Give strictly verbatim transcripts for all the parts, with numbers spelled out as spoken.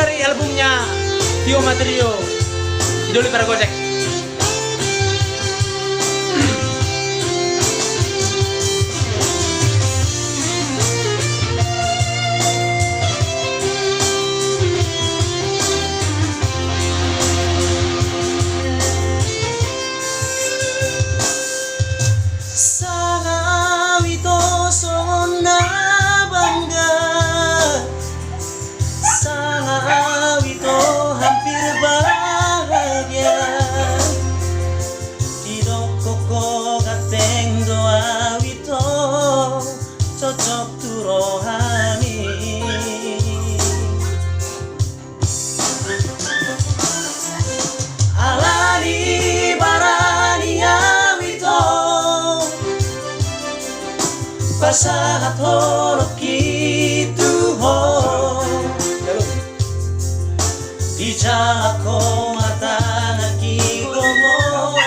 Dari albumnya Tio Matrio, Sidoli Pargojek. Sanga au ito songon na bangga, sanga au ito hampir bahagia. Didok ho ganteng do au ito, cocok tu rohami. Alani barani au ito, pasahat holongki tu ho. Dijalo ho ma tanganki gomos,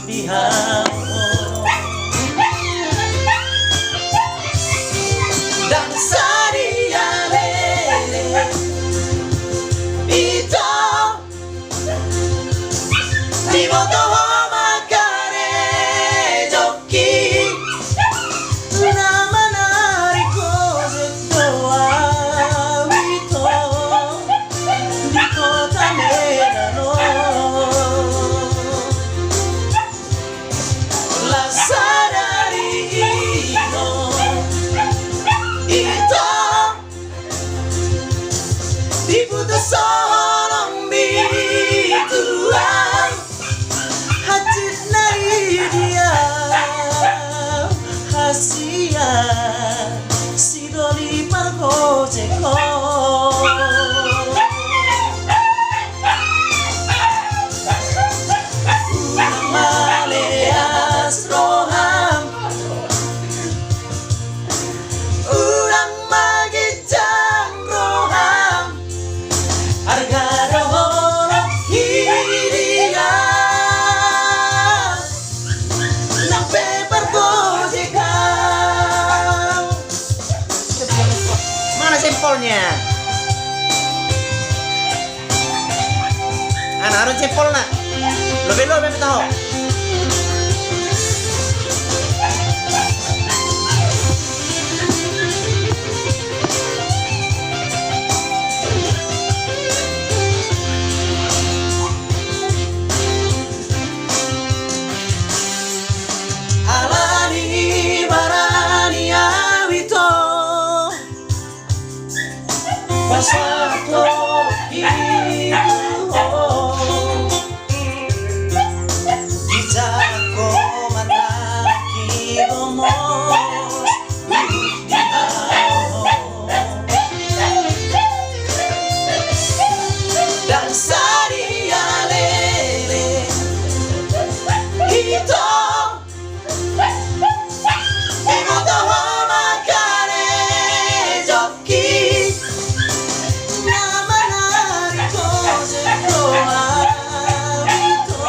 di hau. Ndang sadia lele ito, diboto ho ma karejongki. Na manarik ojek do au ito, di kota Medan on. Las sadari i do ito, diputus holong bitua. Hansit na i dia, hasian Sidoli Pargojek on. Unang maleas roham, unang maginjang roham, arga do holong i dia. Nang pe pargojek au. Mana jempolnya? Ana, adong jempolna. Lobe-lobe ma taho. Alani barani au ito, pasahat holongki tu ho. Dijalo ho ma tanganki gomos, di hau. Ndang sadia lele ito, diboto ho ma karejongki. Na manarik ojek do au ito,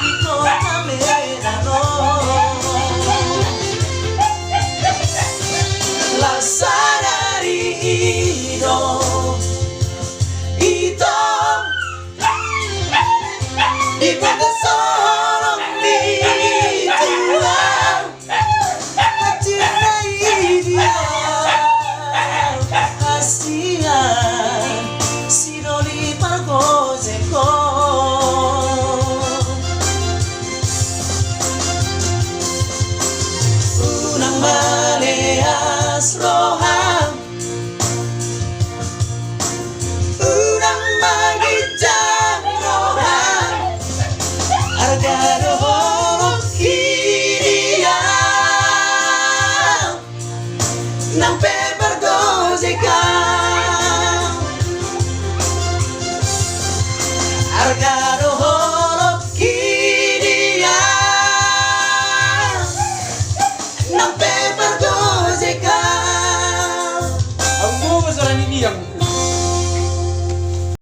di kota Medan on. Las sadari i do ito, diputus holong bitua. Hansit na i dia, hasian Sidoli Pargojek on. Unang maleas roham,